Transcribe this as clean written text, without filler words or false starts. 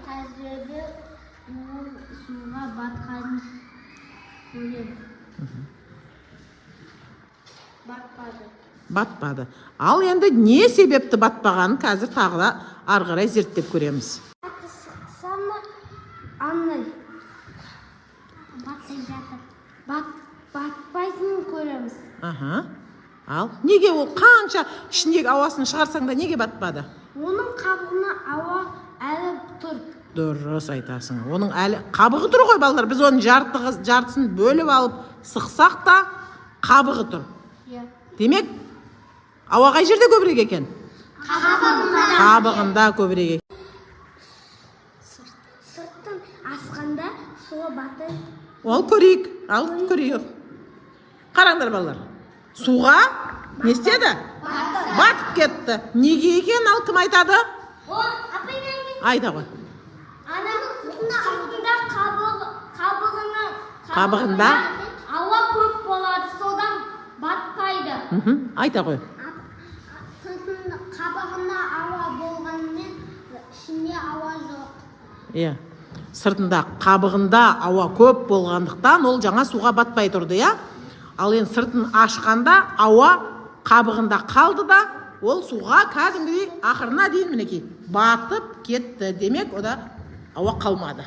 Тәжірибе, ол суға батқанын көреді. Батпады. Батпады. Ал енді не себепті батпағанын қазір тағы да ары қарай зерттеп көреміз. Қатты сықсам андай батпай жатыр. Батпайтынын көреміз. Аха, ал неге ол қанша ішіндегі ауасын шығарсаң да, неге батпады? Оның қабығына ауа әлі тұр. Дұрыс айтасың, оның әлі қабығы тұр ғой, балалар. Біз оның жартысын бөліп алып сықсақ та, қабығы тұр. Иә. Демек, ауа қай жерде көбірек екен? Қабығында. Қабығында көбірек екен. Сырттан асқанда суға батады. Ол көрейік, ал көрейік. Қараңдар, балалар, суға не істеді? Батып кетті. Неге екен? Ал кім айтады? О, апай, мен. Айта ғой. Ананың сыртында қабығына Қабығында? Ауа көп болады, содан батпайды. Айта ғой. Сыртында, қабығында ауа болғанымен, ішінде ауа жоқ. Иә, сыртында, қабығында ауа көп болғандықтан, ол жаңа суға батпай тұрды, иә. Ал енді сыртын ашқанда ауа қабығында қалды да, ол суға кәдімгідей ақырына дейін, мінекей, батып кетті. Демек, ода ауа қалмады.